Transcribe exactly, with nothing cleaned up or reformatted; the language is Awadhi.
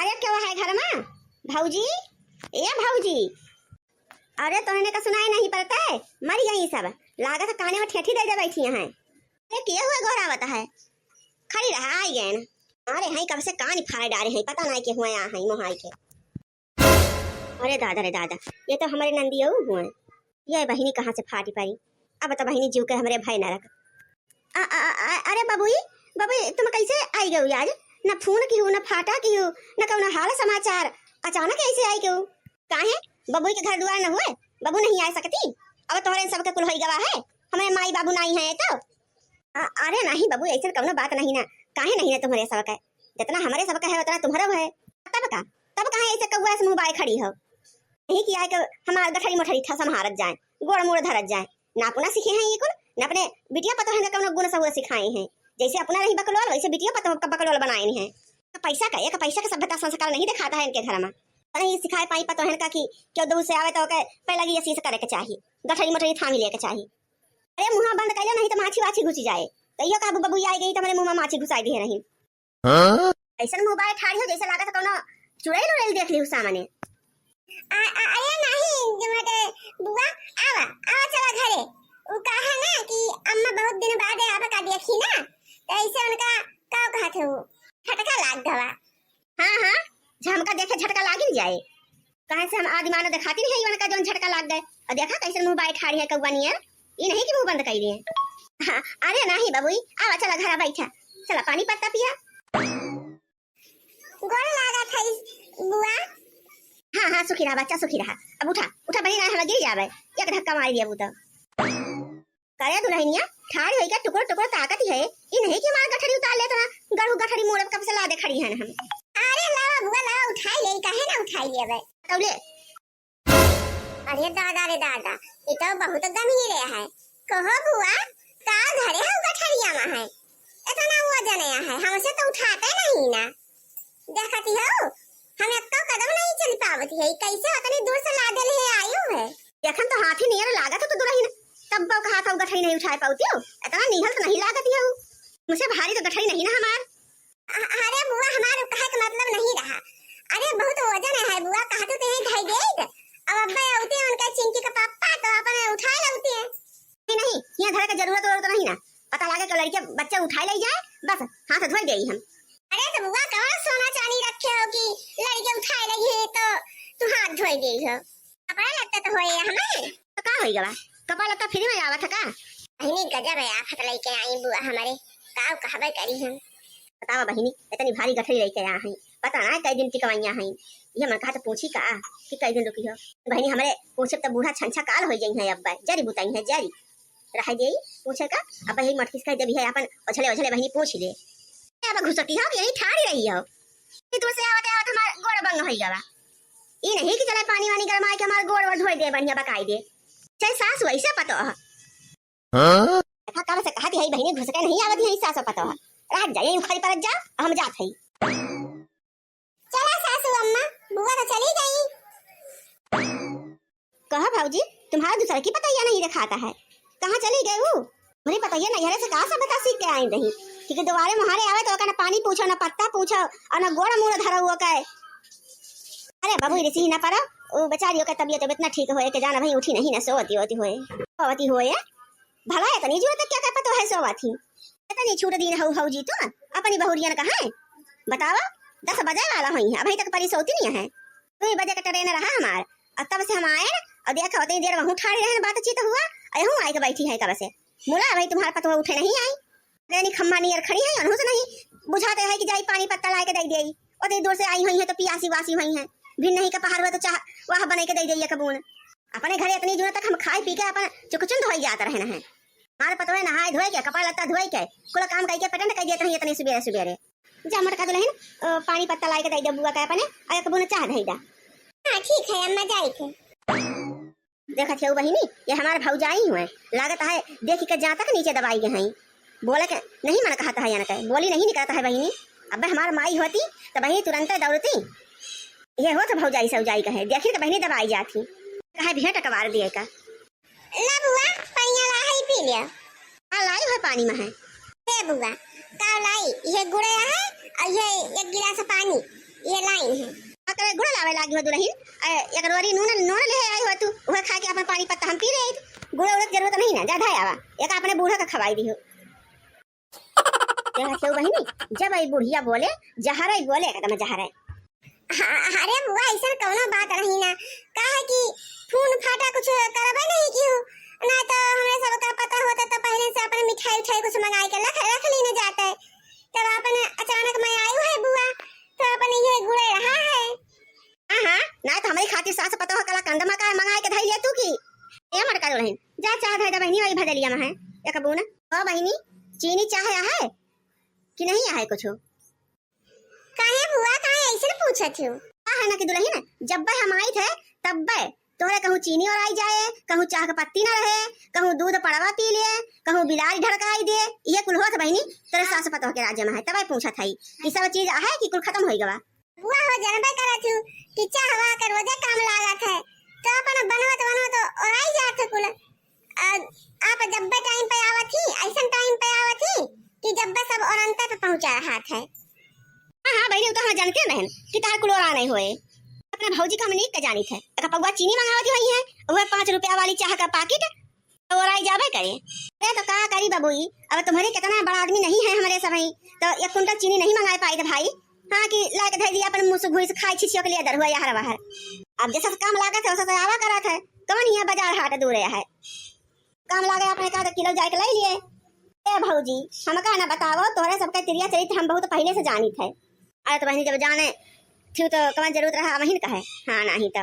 अरे, केहू है घर मा? भौजी, ए भौजी, अरे, तोहने का सुनाई नहीं पड़त है? मरि गई सब, लागत है काने मा ठेठी दइ दे बैठी हैं। अरे, केहू है गोहरावत है? खड़ी रहा, आइ गएन। अरे, हैं कब से कान फाड़ डारे हैं, पता नाहीं केहू आया हैं मोहाई के। अरे दादा रे दादा, ये तो हमरे नंदियो हुए। ये बहिनी कहाँ से फाटी परी? अब तो बहिनी जीव के हमरे भय नरक। आ, आ, आ, अरे बबुई, बबुई, तुम कैसे आइ गउ आज? न फोन किहू, न फाटा किहू, न कउनो हाल समाचार, अचानक ऐसे आइ गउ? काहे, बबुई के घर दुआर न हुए? बबू नहीं आइ सकती? अब तोहरे सबके कुल होइ गवा है, हमरे माई बाबू नाहीं हैं तो। अ-, अरे नाहीं बबू, अइसन कउनो बात नहीं ना। काहे नहीं ना तुम्हरे सबके? जितना हमरे सबके है, उतना तुम्हरो है। तब का? तब काहे अइसे कउआ से मुँह बाए खड़ी हो? नहीं कि आए के हमार गठरी मोठरी था सम्हारत जाए, गोड़ मोड़ धरत जाए। ना अपना सीखे हैं ये कुल, ना अपने बिटिया पतोहन का कउनो गुण सहुर सिखाए हैं। जैसे अपना रही बकलोल, वैसे बिटिया पतोह का बकलोल बनाए हैं। पैसा का, एक पैसा का सभ्यता संस्कार नहीं दिखाता है इनके घर मा। नहीं सिखाए पाई पतोहन का कि केहू दूर से आवे तो ओके पहले ये चीज करे के चाही, गठरी मोठरी थामी लेके चाही। अरे मुँह बंद कइले, नहीं तो माछी वाछी घुसि जाए। कहियो का बबुआ आइ गई तो हमरे मुँह मा माछी घुसाइ दिहे रही। हाँ? अइसन मुँह बाए ठाड़ी हो जैसे लागत कउनो चुड़ैल उड़ैल देख ली सामने। आ, आ, अरे नहीं, जो हटे बुआ, आवा, आवा चला घरे। उ कहा ना कि अम्मा बहुत दिन बाद आवा का देखी ना, तो ऐसे उनका का कहत हो, झटका लाग गवा। हाँ, हाँ, झमका देखे झटका लागिन जाए। काहे से हम आदि मानव देखाती नहीं है, इवन का जौन झटका लाग गए। और देखा कैसे मुँह बाए ठाड़ी है कौआ नियर। ई नहीं कि मुँह बंद कइ लिए। हाँ, अरे नहीं बबुई, आवा चला घरा बैठा, चला पानी पत्ता पिया। गोड़ लागत है बुआ। हाँ, हाँ, सुखी रहा बच्चा, सुखी रहा। अब उठा, उठा बहिनी, ना हम गिर जावे, एक धक्का मार दिया बूता। करे दुल्हनिया, ठाड़ होई के टुकुर टुकुर ताकत है, ई नहीं कि मार गठरी उतार लेत ना, गढ़ू गठरी मोड़ब कब से लादे खड़ी हन हम। अरे लावा बुआ लावा, उठाई ले, काहे ना उठाई लेबे। तौले। अरे दादा रे दादा, ई तो बहुत गंभीर है। कहो बुआ, का धरे हो गठरिया मा है? इतना वजन है, हमसे तो उठाते नहीं ना। देखती हो, हम एक्को कदम नहीं चल पावत है, कैसे उतनी दूर से लादे ले आयु है। देखन तो हाथी नियर लागत हो तो दुलहिन, तब बउ कहा था गठरी नहीं उठाए पावती हो, इतना निहल तो नहीं लागत हो, मुझसे भारी तो गठरी नहीं ना हमार। अ-, अरे बुआ, हमार कहे के मतलब नहीं रहा। अरे बहुत वजन है बुआ, कहा तो तेरे धई देत। अब अब्बे अउते उनका चिंकी का पापा तो अपन उठाए लउते हैं। नहीं, नहीं, यहाँ धरे के जरूरत वरूरत नहीं ना। पता लागे कि लड़के बच्चे उठाए ले जाए, बस हाथ धोई देई हम। अरे तो बुआ, कौन सोना चांदी रखे हो कि लड़के उठाए ले गए तो तू हाथ धोई दे हो? कपड़ा लत्ता तो होए हमें। तो का होई गवा? कपड़ा लत्ता फ्री में आवत है का? बहिनी गजब है आफत लेके आई बुआ हमारे, का कहबे करी हम। बतावा बहिनी, इतनी भारी गठरी लेके आ हैं, पता ना कई दिन टिकवैया हैं। ये मन कहा तो पूछी का कि कई दिन रुकी हो। बहिनी हमरे पूछे तो बूढ़ा छंछा काल हो जाई है, अब जरी बुताई है जरी। रह जाई पूछे का, अब यही मटकिस कह देबी है अपन ओझले ओझले बहिनी पूछ ले। अब घुसकी हो कि यही ठाड़ी रही हो? कि दूर से आवत आवत हमार गोड़ बंग होई गवा। ई नहीं कि चले पानी वानी गरमाए के हमार गोड़ वोड़ धोई दे, बढ़िया बकाई दे। चाहे सास वैसे पतो ह। हाँ? देखा कब से कहत है बहिनी घुसके नहीं आवत है सास पतो ह। रात जाए उखड़ी परत जा, हम जात है। चला सासू अम्मा, बुआ तो चली गई। कहा भौजी, तुम्हारा दूसरा की पतैया नहीं दिखाता है, कहाँ चली गई वो? मेरी पतैया नैहरे से कहाँ सब बता सीख के आई रही, क्योंकि दोबारे मुहारे आवे तो ओका ना पानी पूछो, ना पत्ता पूछो और ना गोड़ मुड़ धरो वो कहे। अरे बाबू, रिसी ना पड़ो, वो बेचारियों का तबीयत इतना ठीक होए के जाना भाई उठी नहीं ना सोवती होती होए, सोवती होए। भला इतनी जरूरत क्या कर पतो है सोवत ही? इतनी छूट दीन हऊ भौजी तुम अपनी बहुरियन का है? बतावा, दस बजे वाला हुई है, अभी तक परी सोती नहीं है। दुई बजे का ट्रेन रहा हमार, और तब से हम आए और देखा उतनी देर वहूँ ठाड़ी रहन, बातचीत हुआ, और यहूँ आए के बैठी है कब से। मुला भाई तुम्हारा पतोह उठे नहीं आई। रेनी खम्मा नियर खड़ी है, उन्हों से नहीं बुझाते है कि जाई पानी पत्ता लाए के दे दे। उतनी दूर से आई हुई है तो पियासी वासी हुई है, भिन नहीं का पहाड़ हुआ तो चाह वह बने के दे दे एक बून। अपने घरे इतनी जून तक हम खाए पी के अपन चुकचुंद होई जात रहना है। हमारे पतोह नहाए धोए के, कपड़ा लत्ता धोए के, कुल काम करके पटंड कर देत रही इतनी सुबेरे सुबेरे। जा मोटका दुलहिन, अ, पानी पत्ता लाए के दे दे बुआ के अपने, और एक बून चाह धई दा। हाँ ठीक है अम्मा, जाई थे। देखत हऊ बहिनी, ये हमार भौजाई हुए, लागत है देख के जहाँ तक नीचे दबाई गए हैं। बोले के नहीं मन कहत है, यानी के बोली नहीं निकलत है बहिनी। अब हमार माई होती तो बहिनी तुरंते दौड़ती। ये होत भौजाई सौजाई कहे, देखी तो बहिनी दबाई जाती, कहे भेंट कबार दिए का। ला बुआ, पनिया ला है, पी लिया। हाँ, लाई है पानी में है। हे बुआ, का लाई? ये गुड़े है और ये एक गिलास पानी। ये लाइन है। का करे गुड़ लावे लागी हो दुलहिन? ए, एक रोरी नून, नून ले आई हो तू, उहे खा के अपन पानी पत्ता हम पी ले आई। गुड़ उड़ के जरूरत नहीं ना, जा धाय आवा, एक अपने बूढ़ा का खवाई दी हो। देखत हो बहिनी, जब ई बुढ़िया बोले, जहर ही बोले, एकदम जहर है। हाँ, अरे बुआ, ऐसन कौनो बात नहीं ना। का है कि खून फाटा कुछ करबे नहीं की हूँ, ना तो हमरे सबका पता होता तो पहले से अपन मिठाई उठाई कुछ मंगाई के रख, रख ली न जाते। तब अपन अचानक में आई है बुआ, तो अपन ये गुड़े रहा है। हाँ, हाँ, ना तो हमरी खातिर सास पतोह कला कंद मा का मंगाए के धई ले तू की। ए मटका दुलहिन, जा चाह धई दे बहिनी, वही भदलिया में है। एक बून, ओ बहिनी, चीनी चाह है कि नहीं है कुछ? काहे बुआ, काहे ऐसे पूछत हो? का है ना कि दुलहिन, जब्बे हम आई थे, तब्बे तोहरे कहूँ चीनी ओराई जाए, कहूँ चाह के पत्ती ना रहे, कहूँ दूध पड़वा पी ले, कहूँ बिलारी ढड़काई दे। ये कुल होत बहिनी, तोरे सास पतोह के राज्य में है, तबे पूछत है कि सब चीज आहे कि कुल खत्म होई गवा। बुआ हो, जानबे करत हूँ कि चाह वाह के रोजे काम लागत है, तो अपन बनवत बनवत ओराई जात है कुल। आ, आप जब्बे टाइम पे आवत ही, ऐसन टाइम पे आवत ही कि जब्बे सब ओरंते पे पहुँचा रहत है। हाँ, हाँ, बहिनी, उ तो हम जानते रहन कि तार कुल ओरा नहीं होए। अपने भौजी का हम नीक के जानित है। एक पौवा चीनी मंगावत ही है, वह पाँच रुपया वाली चाह का पाकिट ओराई जाबे करे। अरे तो का करी बबुई, अब तुम्हरे कितना बड़ा आदमी नहीं है हमरे समय, तो एक कुंटल चीनी नहीं मंगाए पाई थे भाई। हाँ कि लाइके धई दिया अपन मुँह से घुस खाई छिछियो के लिए दर हुआ यार बाहर। अब जैसा काम लागत है वैसा तो आवा करत है, कौन यहाँ बाजार हाट दूर है, काम लागे अपने का तो किलो जाए के ले लिए। ए भौजी, हमका ना बतावो, तोहरे सबके तिरिया चरित्र हम बहुत पहले से जानित है। अरे तो बहिनी, जब जाने थी तो कवन जरूरत रहा वहीं कहे। हाँ, नहीं तो